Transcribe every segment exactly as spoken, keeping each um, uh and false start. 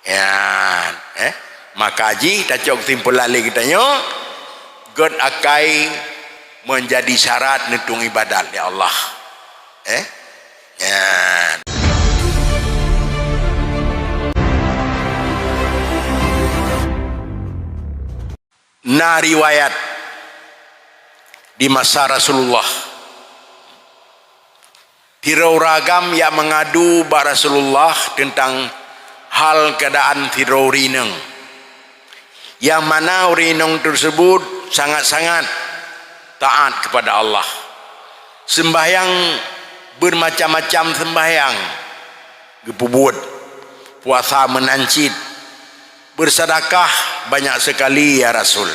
Nyan, eh. Maka jih tacok kesimpulan lé geutanyoe, gét akai meunjadi syarat neutueng ibadat lé Allah. Eh? Nyan. Na riwayat di masa Rasulullah, sidroe ureuëng agam nyang meungadu bak Rasulullah teuntang hal keuadaan sidroe ureuëng inong, nyang mana ureuëng inong teuseubut sangat-sangat taát keupada Allah. Seumbahyang beumacam-macam seumbahyang geupeubuet, puasa meunan cit, beusadakah banyak seukali, ya Rasul.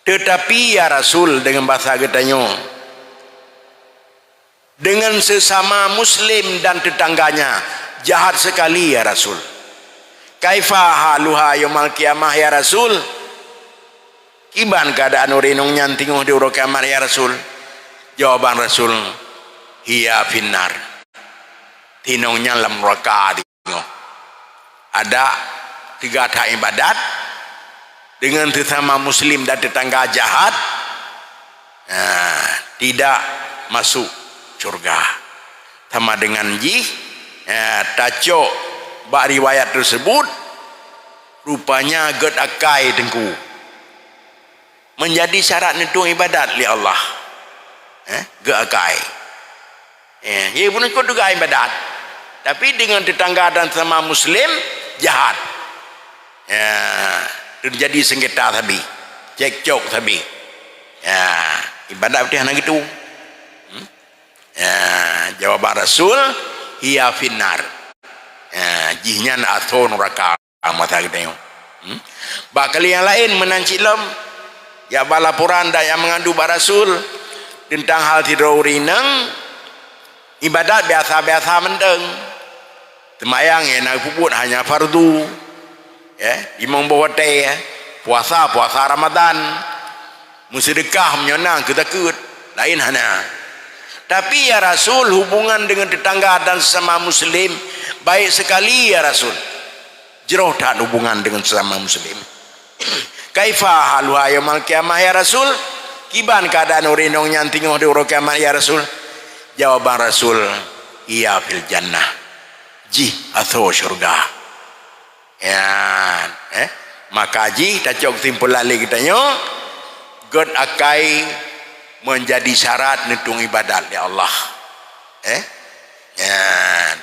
Teutapi, ya Rasul, deungon basa geutanyoe, deungon seusama muslim dan teutangganya jahat seukali, ya Rasul. Kaifa haluha yaumal qiyamah, ya Rasul? Kiban keuadaan ureuëng inong nyan teungoh di uroe kiamat, ya Rasul? Jawaban Rasul, "Hiya finnar." Inong nyan lam nuraka teungoh. Adak teuga that ibadat deungon seusama muslim dan teutangga jahat, ah, tidak masuk syurga. Sama deungon jih, ah, tacok bak riwayat teuseubut, rupanya gét akai teungku. Meunjadi syarat neutueng ibadat lé Allah. Eh, gét akai. Eh, ye pun ikut juga ibadat. Tapi deungon teutangga dan sama muslim, jahat. Ya, teujadi seungketa sabe. Cekcok sabe. Ya, ibadat beutôi hana gitu. Hmm? Ya, jawaban Rasul, "Hiya finnar." Ya, jih nyan asoe nuraka. Ah, masa geutanyoe. Hmm? Bak kali nyang laén meunan cit lom, jak ba laporan dan nyang meungadu bak Rasul teuntang hal sidroe ureuëng inong ibadat biasa-biasa mantong. Seumayang nyang na geupeubuet hanya fardu. Ya, limong boh watée, ya. Puasa, puasa Ramadan. Meuseudeukah meunyoe na keu zakeuet, laén hana. Tapi, ya Rasul, hubungan deungon teutangga dan sesama muslim baik sekali, ya Rasul. Jroh that hubungan deungon sesama muslim. Kaifa haluha yaumal qiyamah, ya Rasul? Kiban keuadaan ureuëng inong nyan teungoh di uroe kiamat, ya Rasul? Jawaban Rasul, "Hiya fil jannah." Jih asoe syurga. Nyan, eh? Maka jih tacok kesimpulan lé geutanyoe, gét akai meunjadi syarat neutueng ibadat lé Allah. Eh? Nyan.